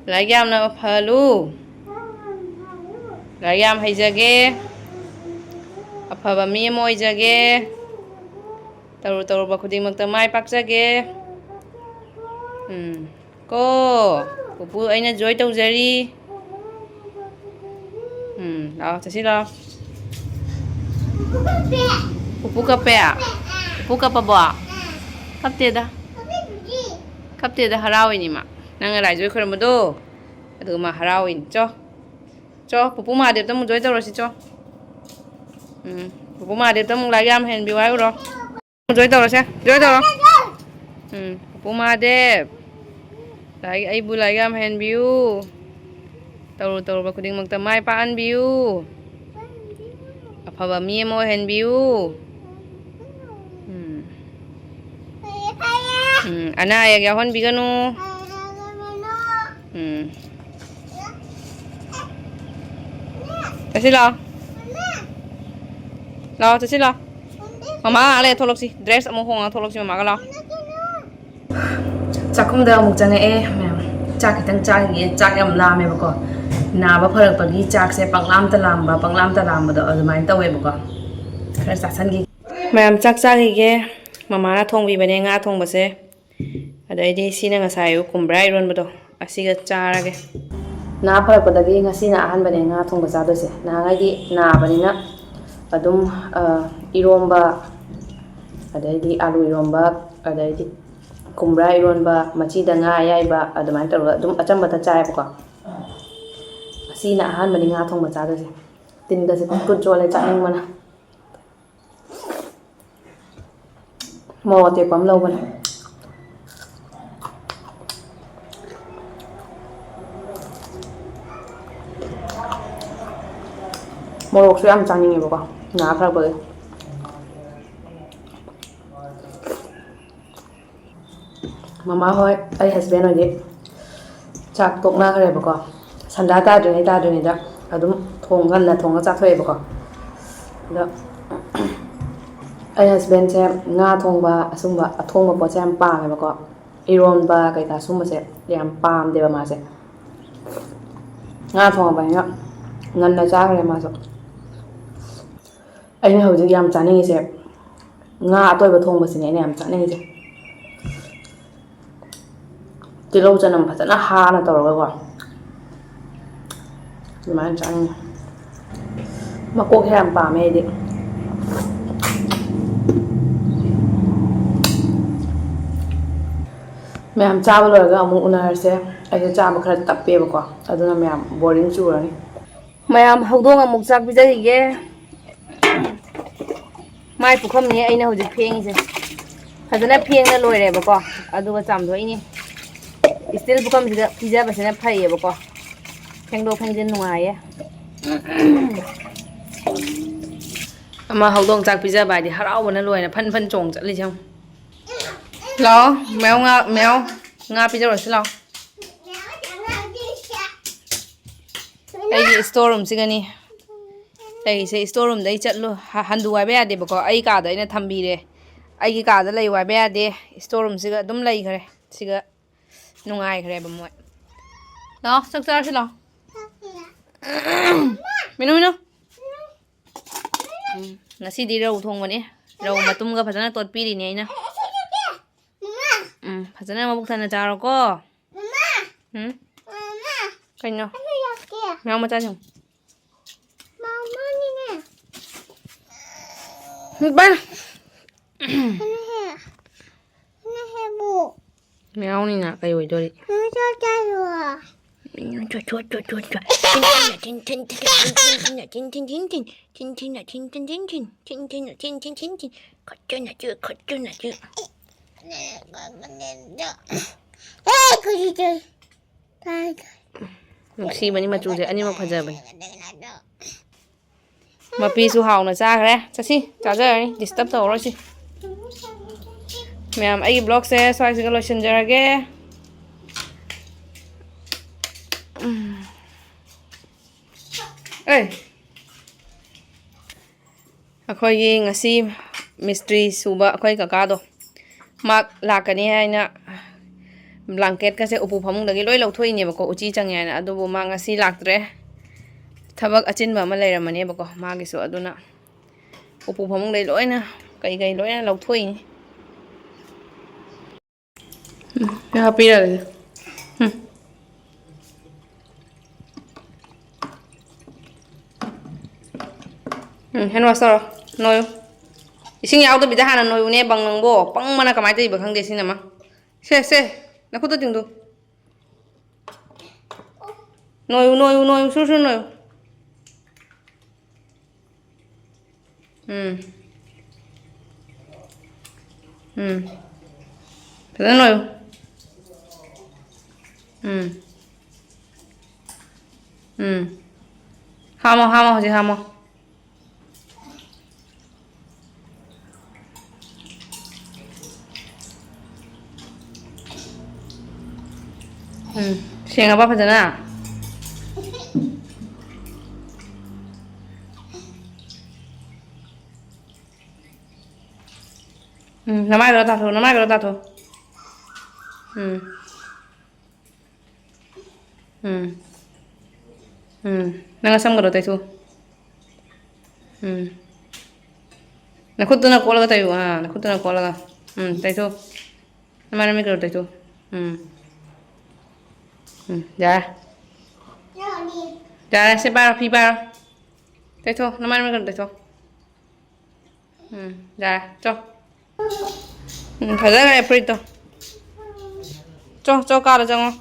ꯂꯥꯏꯔꯤꯛ ꯌꯥꯝꯅ ꯐꯍꯜꯂꯨ꯫ ꯂꯥꯏꯔꯤꯛ ꯌꯥꯝ ꯍꯩꯖꯒꯦ꯫ ꯑꯐꯕ ꯃꯤ ꯑꯃ ꯑꯣꯏꯖꯒꯦ꯫ ꯇꯧꯔꯨ ꯇꯧꯔꯨꯕ ꯈꯨꯗꯤꯡꯃꯛꯇ ꯃꯥꯏ ꯄꯥꯛꯆꯒꯦ꯫ ꯎꯝ꯫ ꯀꯣ꯫ ꯄꯨꯄꯨ ꯑꯩꯅ ꯖꯣꯏ ꯇꯧꯖꯔꯤ꯫ ꯎꯝ, ꯂꯥꯛꯑꯣ, ꯆꯠꯁꯤ ꯂꯥꯛꯑꯣ꯫ ꯄꯨꯄꯨ ꯀꯞꯄꯦ? ꯄꯨꯄꯨ ꯀꯞꯄꯕꯣ? ꯀꯞꯇꯦꯗ꯫ ꯀꯞꯇꯦꯗ, ꯍꯔꯥꯎꯏꯅꯤ ꯃꯥ꯫ ꯅꯪꯅ ꯂꯥꯏ ꯖꯣꯏ ꯈꯣꯏꯔꯝꯕꯗꯣ, ꯑꯗꯨꯒ ꯃꯥ ꯍꯔꯥꯎꯏꯅꯤ꯫ ꯆꯣ꯫ ꯆꯣ, ꯄꯨꯄꯨ ꯃꯍꯥꯗꯦꯕꯇ ꯑꯃꯨꯛ ꯖꯣꯏ ꯇꯧꯔꯁꯤ, ꯆꯣ꯫ ꯎꯝ, ꯄꯨꯄꯨ ꯃꯍꯥꯗꯦꯕꯇ ꯑꯃꯨꯛ ꯂꯥꯏꯔꯤꯛ ꯌꯥꯝ ꯍꯩꯍꯟꯕꯤꯌꯨ ꯍꯥꯏꯔꯨꯔꯣ꯫ ꯖꯣꯏ ꯇꯧꯔꯁꯦ, ꯖꯣꯏ ꯇꯧꯔꯣ꯫ ꯎꯝ, ꯄꯨꯄꯨ ꯃꯍꯥꯗꯦꯕ, ꯂꯥꯏꯔꯤꯛ, ꯑꯩꯕꯨ ꯂꯥꯏꯔꯤꯛ ꯌꯥꯝ ꯍꯩꯍꯟꯕꯤꯌꯨ꯫ ꯇꯧꯔꯨ ꯇꯧꯔꯨꯕ ꯈꯨꯗꯤꯡꯃꯛꯇ ꯃꯥꯏ ꯄꯥꯛꯍꯟꯕꯤꯌꯨ꯫ ꯑꯐꯕ ꯃꯤ ꯑꯃ ꯑꯣꯏꯍꯟꯕꯤꯌꯨ꯫ ꯎꯝ꯫ ꯎꯝ, ꯑꯅꯥ ꯑꯌꯦꯛ ꯌꯥꯎꯍꯟꯕꯤꯒꯅꯨ꯫ ꯎꯝ꯫ ꯆꯠꯁꯤ ꯂꯥꯛꯑꯣ꯫ ꯂꯥꯛꯑꯣ, ꯆꯠꯁꯤ ꯂꯥꯛꯑꯣ꯫ ꯃꯃꯥ ꯉꯥꯏꯍꯥꯛ ꯂꯩꯔ ꯊꯣꯛꯂꯛꯁꯤ꯫ ꯗ꯭ꯔꯦꯁ ꯑꯃꯨꯛ ꯍꯣꯡꯉꯒ ꯊꯣꯛꯂꯛꯁꯤ ꯃꯃꯥꯒ ꯂꯥꯛꯑꯣ꯫ ꯆꯥꯛꯈꯨꯝꯗ ꯑꯃꯨꯛ ꯆꯪꯉꯛꯑꯦ ꯃꯌꯥꯝ꯫ ꯆꯥꯛ ꯈꯤꯇꯪ ꯆꯥꯈꯤꯒꯦ꯫ ꯆꯥꯛ ꯌꯥꯝ ꯂꯥꯝꯃꯦꯕꯀꯣ꯫ ꯅꯥꯕ ꯐꯔꯛꯄꯒꯤ ꯆꯥꯛꯁꯦ ꯄꯪꯂꯥꯝꯇ ꯂꯥꯝꯕ, ꯄꯪꯂꯥꯝꯇ ꯂꯥꯝꯕꯗꯣ ꯑꯗꯨꯃꯥꯏꯅ ꯇꯧꯋꯦꯕꯀꯣ꯫ ꯈꯔ ꯆꯥꯁꯟꯈꯤꯒꯦ꯫ ꯃꯌꯥꯝ ꯆꯥꯛ ꯆꯥꯈꯤꯒꯦ꯫ ꯃꯃꯥꯅ ꯊꯣꯡꯕꯤꯕꯅꯦ ꯉꯥ ꯊꯣꯡꯕꯁꯦ꯫ ꯑꯗꯩꯗꯤ ꯁꯤꯅ ꯉꯁꯥꯏ ꯑꯌꯨꯛ ꯀꯨꯝꯕ꯭ꯔꯥ ꯏꯔꯣꯟꯕꯗꯣ, ꯑꯁꯤꯒ ꯆꯥꯔꯒꯦ꯫ ꯅꯥ ꯐꯔꯛꯄꯗꯒꯤ ꯉꯁꯤꯅ ꯑꯍꯥꯟꯕꯅꯦ ꯉꯥ ꯊꯣꯡꯕ ꯆꯥꯗꯣꯏꯁꯦ꯫ ꯅꯍꯥꯟꯉꯩꯗꯤ ꯅꯥꯕꯅꯤꯅ ꯑꯗꯨꯝ, ꯑ, ꯏꯔꯣꯝꯕ, ꯑꯗꯩꯗꯤ ꯑꯥꯂꯨ ꯏꯔꯣꯝꯕ, ꯑꯗꯩꯗꯤ ꯀꯨꯝꯕ꯭ꯔꯥ ꯏꯔꯣꯟꯕ, ꯃꯆꯤꯗ ꯉꯥ ꯑꯌꯥꯏꯕ, ꯑꯗꯨꯃꯥꯏꯅ ꯇꯧꯔꯒ ꯑꯗꯨꯝ ꯑꯆꯝꯕꯇ ꯆꯥꯏꯌꯦꯕꯀꯣ꯫ ꯉꯁꯤꯅ ꯑꯍꯥꯟꯕꯅꯤ ꯉꯥ ꯊꯣꯡꯕ ꯆꯥꯗꯣꯏꯁꯦ꯫ ꯇꯤꯟꯒꯁꯦ ꯀꯨꯠ ꯀꯨꯠ ꯆꯣꯠꯂꯦ ꯆꯥꯅꯤꯡꯕꯅ꯫ ꯃꯣꯔꯣꯛ ꯑꯇꯦꯛꯄ ꯑꯃ ꯂꯧꯕꯅꯦ꯫ ꯃꯣꯔꯣꯛꯁꯨ ꯌꯥꯝ ꯆꯥꯅꯤꯡꯉꯦꯕꯀꯣ, ꯅꯥꯈ꯭ꯔꯛꯄꯒꯤ꯫ ꯃꯃꯥ ꯍꯣꯏ, ꯑꯩ ꯍꯁꯕꯦꯟ ꯍꯣꯏꯗꯤ ꯆꯥꯛ ꯇꯣꯛꯅꯈ꯭ꯔꯦꯕꯀꯣ꯫ ꯁꯟꯗꯥ ꯇꯥꯗ꯭ꯔꯤꯉꯩ ꯇꯥꯗ꯭ꯔꯤꯉꯩꯗ ꯑꯗꯨꯝ ꯊꯣꯡ ꯉꯟꯅ ꯊꯣꯡꯉ ꯆꯥꯊꯣꯛꯑꯦꯕꯀꯣ꯫ ꯑꯗꯣ ꯑꯩ ꯍꯁꯕꯦꯟꯁꯦ ꯉꯥ ꯊꯣꯡꯕ, ꯑꯁꯨꯝꯕ ꯑꯊꯣꯡꯕ ꯄꯣꯠꯁꯦ ꯌꯥꯝ ꯄꯥꯝꯃꯦꯕꯀꯣ꯫ ꯏꯔꯣꯟꯕ ꯀꯩꯀꯥ ꯁꯨꯝꯕꯁꯦ ꯌꯥꯝ ꯄꯥꯝꯗꯦꯕ ꯃꯥꯁꯦ꯫ ꯉꯥ ꯊꯣꯡꯉꯕꯅꯤꯅ ꯉꯟꯅ ꯆꯥꯈ꯭ꯔꯦ ꯃꯥꯁꯨ꯫ ꯑꯩꯅ ꯍꯧꯖꯤꯛ ꯌꯥꯝ ꯆꯥꯅꯤꯡꯉꯤꯁꯦ ꯉꯥ ꯑꯇꯣꯏꯕ ꯊꯣꯡꯕꯁꯤꯅꯦ ꯑꯩꯅ ꯌꯥꯝ ꯆꯥꯅꯤꯡꯉꯤꯁꯦ꯫ ꯇꯤꯜꯍꯧ ꯆꯅꯝ ꯐꯖꯅ ꯍꯥꯅ ꯇꯧꯔꯒꯀꯣ, ꯑꯗꯨꯃꯥꯏꯅ ꯆꯥꯅꯤꯡꯉꯤ꯫ ꯃꯀꯣꯛꯁꯦ ꯌꯥꯝ ꯄꯥꯝꯃꯦ ꯑꯩꯗꯤ꯫ ꯃꯌꯥꯝ ꯆꯥꯕ ꯂꯣꯏꯔꯒ ꯑꯃꯨꯛ ꯎꯅꯔꯁꯦ꯫ ꯑꯩꯁꯦ ꯆꯥꯕ ꯈꯔ ꯇꯞꯄꯦꯕꯀꯣ, ꯑꯗꯨꯅ ꯃꯌꯥꯝ ꯕꯣꯔꯤꯡ ꯆꯨꯔꯅꯤ꯫ ꯃꯌꯥꯝ ꯍꯧꯗꯣꯡ ꯑꯃꯨꯛ ꯆꯥꯛ ꯄꯤꯖꯈꯤꯒꯦ꯫ ꯃꯥꯏ ꯄꯨꯈꯝꯅꯤ ꯑꯩꯅ ꯍꯧꯖꯤꯛ ꯐꯦꯡꯉꯤꯁꯦ꯫ ꯐꯖꯅ ꯐꯦꯡꯉ ꯂꯣꯏꯔꯦꯕꯀꯣ, ꯑꯗꯨꯒ ꯆꯥꯝꯊꯣꯛꯏꯅꯤ꯫ ꯏꯁꯇꯤꯜ ꯄꯨꯈꯝꯁꯤꯗ ꯄꯤꯖꯕꯁꯤꯅ ꯐꯩꯌꯦꯕꯀꯣ, ꯐꯦꯡꯗꯣꯛ ꯐꯦꯡꯖꯤꯟ ꯅꯨꯡꯉꯥꯏꯌꯦ꯫ ꯑꯃ ꯍꯧꯗꯣꯡ ꯆꯥꯛ ꯄꯤꯖꯕ ꯍꯥꯏꯗꯤ ꯍꯔꯥꯎꯕꯅ ꯂꯣꯏꯔꯦ, ꯐꯟ ꯐꯟ ꯆꯣꯡ ꯆꯠꯂꯤꯁꯦ ꯌꯦꯡꯉꯨ꯫ ꯂꯥꯛꯑꯣ ꯃꯦꯎ ꯉꯥ, ꯃꯦꯎ ꯉꯥ ꯄꯤꯖꯔꯨꯔꯁꯤ ꯂꯥꯛꯑꯣ꯫ ꯑꯩꯒꯤ ꯏꯁꯇꯣꯔ ꯔꯨꯝꯁꯤꯒꯅꯤ꯫ ꯂꯩꯔꯤꯁꯦ ꯏꯁꯇꯣꯔ ꯔꯨꯝꯗ ꯑꯩ ꯆꯠꯂꯨ, ꯍ-, ꯍꯟꯗꯨ ꯍꯥꯏꯕ ꯌꯥꯗꯦꯕꯀꯣ꯫ ꯑꯩ ꯀꯥꯗ ꯑꯩꯅ ꯊꯝꯕꯤꯔꯦ꯫ ꯑꯩꯒꯤ ꯀꯥꯗ ꯂꯩꯌꯨ ꯍꯥꯏꯕ ꯌꯥꯗꯦ꯫ ꯏꯁꯇꯣꯔ ꯔꯨꯝꯁꯤꯒ ꯑꯗꯨꯝ ꯂꯩꯈ꯭ꯔꯦ꯫ ꯁꯤꯒ ꯅꯨꯡꯉꯥꯏꯈ꯭ꯔꯦꯕ ꯃꯣꯏ꯫ ꯂꯥꯛꯑꯣ, ꯆꯥꯛ ꯆꯥꯔꯁꯤ ꯂꯥꯛꯑꯣ꯫ ꯃꯤꯅꯨ, ꯃꯤꯅꯨ꯫ ꯎꯝ, ꯉꯁꯤꯗꯤ ꯔꯧ ꯊꯣꯡꯕꯅꯦ꯫ ꯔꯧ ꯃꯇꯨꯝꯒ ꯐꯖꯅ ꯇꯣꯠꯄꯤꯔꯤꯅꯦ ꯑꯩꯅ꯫ ꯎꯝ, ꯐꯖꯅ ꯃꯕꯨꯛ ꯊꯟꯅ ꯆꯥꯔꯣꯀꯣ꯫ ꯎꯝ? ꯀꯩꯅꯣ? ꯃꯌꯥꯝ ꯃꯆꯥꯁꯤꯡ꯫ ꯃꯌꯥꯝꯅꯤꯅ ꯀꯩ ꯑꯣꯏꯗꯣꯔꯤ? ꯅꯨꯡꯁꯤꯕꯅꯤ ꯃꯆꯨꯁꯦ, ꯑꯅꯤꯃꯛ ꯐꯖꯕꯅꯤ꯫ ꯃꯄꯤꯁꯨ ꯍꯥꯎꯅ ꯆꯥꯈ꯭ꯔꯦ꯫ ꯆꯠꯁꯤ, ꯆꯥꯖꯔꯅꯤ, disturb ꯇꯧꯔꯔꯣꯏꯁꯤ꯫ ꯃꯌꯥꯝ, ꯑꯩꯒꯤ vlogꯁꯦ ꯁ꯭ꯋꯥꯏꯁꯤꯒ ꯂꯣꯏꯁꯤꯟꯖꯔꯒꯦ꯫ ꯎꯝ꯫ ꯑꯦ, ꯑꯩꯈꯣꯏꯒꯤ ꯉꯁꯤ ꯃꯤꯁꯇ꯭ꯔꯤ ꯁꯨꯕ ꯑꯩꯈꯣꯏ ꯀꯀꯥꯗꯣ, ꯃꯥ ꯂꯥꯛꯀꯅꯤ ꯍꯥꯏꯅ blanketꯀꯁꯦ ꯎꯄꯨ ꯐꯃꯨꯡꯗꯒꯤ ꯂꯣꯏ ꯂꯧꯊꯣꯛꯏꯅꯦꯕꯀꯣ, ꯎꯆꯤ ꯆꯪꯉꯦ ꯍꯥꯏꯅ꯫ ꯑꯗꯨꯕꯨ ꯃꯥ ꯉꯁꯤ ꯂꯥꯛꯇ꯭ꯔꯦ, ꯊꯕꯛ ꯑꯆꯤꯟꯕ ꯑꯃ ꯂꯩꯔꯝꯃꯅꯦꯕꯀꯣ ꯃꯥꯒꯤꯁꯨ꯫ ꯑꯗꯨꯅ ꯎꯄꯨ ꯐꯃꯨꯡꯗꯩ ꯂꯣꯏꯅ, ꯀꯩ ꯀꯩ ꯂꯣꯏꯅ ꯂꯧꯊꯣꯛꯏꯅꯤ꯫ ꯎꯝ, ꯁꯤ ꯍꯥꯞꯄꯤꯔꯒꯦ꯫ ꯎꯝ꯫ ꯎꯝ, hand wash ꯇꯧꯔꯣ꯫ ꯅꯣꯏꯌꯨ꯫ ꯏꯁꯤꯡ ꯌꯥꯎꯗꯕꯤꯗ ꯍꯥꯟꯅ ꯅꯣꯏꯌꯨꯅꯦ, ꯕꯪ ꯅꯪꯕꯣ꯫ ꯄꯪꯕꯅ ꯀꯃꯥꯏꯅ ꯇꯧꯔꯤꯕ ꯈꯪꯗꯦ ꯁꯤꯅ ꯑꯃ꯫ ꯁꯦ, ꯁꯦ, ꯅꯈꯨꯠꯇ ꯇꯤꯡꯗꯨ꯫ ꯅꯣꯏꯌꯨ, ꯅꯣꯏꯌꯨ, ꯅꯣꯏꯌꯨ, ꯁꯨꯔ ꯁꯨꯔ ꯅꯣꯏꯌꯨ꯫ ꯎꯝ꯫ ꯎꯝ꯫ ꯐꯖꯅ ꯅꯣꯏꯌꯨ꯫ ꯎꯝ꯫ ꯎꯝ꯫ ꯍꯥꯝꯃꯣ, ꯍꯥꯝꯃꯣ, ꯍꯧꯖꯤꯛ ꯍꯥꯝꯃꯣ꯫ ꯎꯝ, ꯁꯦꯡꯉꯕ ꯐꯖꯅ? ꯎꯝ, ꯅꯃꯥꯏꯗꯣ ꯇꯥꯊꯣꯛ, ꯅꯃꯥꯏꯗꯣ ꯇꯥꯊꯣꯛ꯫ ꯎꯝ꯫ ꯎꯝ꯫ ꯎꯝ꯫ ꯅꯪ ꯑꯁꯝꯒꯗꯣ ꯇꯩꯊꯣꯛ꯫ ꯎꯝ꯫ ꯅꯈꯨꯠꯇꯨꯅ ꯀꯣꯠꯂꯒ ꯇꯩꯌꯨ꯫ ꯑꯥ, ꯅꯈꯨꯠꯇꯨꯅ ꯀꯣꯠꯂꯒ꯫ ꯎꯝ, ꯇꯩꯊꯣꯛ꯫ ꯅꯃꯥꯏ ꯅꯃꯤꯠꯀꯗꯣ ꯇꯩꯊꯣꯛ꯫ ꯎꯝ꯫ ꯎꯝ, ꯌꯥꯔꯦ꯫ ꯌꯥꯔꯦ, ꯁꯤ ꯄꯥꯏꯔꯣ, ꯐꯤ ꯄꯥꯏꯔꯣ꯫ ꯇꯩꯊꯣꯛ, ꯅꯃꯥꯏ ꯅꯃꯤꯠꯀꯗꯣ ꯇꯩꯊꯣꯛ꯫ ꯎꯝ, ꯌꯥꯔꯦ, ꯆꯣ꯫ ꯎꯝ, ꯐꯖꯈ꯭ꯔꯦ ꯐꯨꯔꯤꯠꯇꯣ꯫ ꯆꯣ, ꯆꯣ, ꯀꯥꯗ ꯆꯪꯉꯣ꯫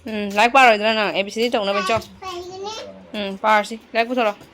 ꯎꯝ, ꯂꯥꯏꯔꯤꯛ ꯄꯥꯔꯣꯏꯗ꯭ꯔꯥ ꯅꯪ? A B C D ꯇꯧꯅꯕ ꯆꯣ꯫ ꯎꯝ, ꯄꯥꯔꯁꯤ꯫ ꯂꯥꯏꯔꯤꯛ ꯄꯨꯊꯣꯔꯛꯑꯣ꯫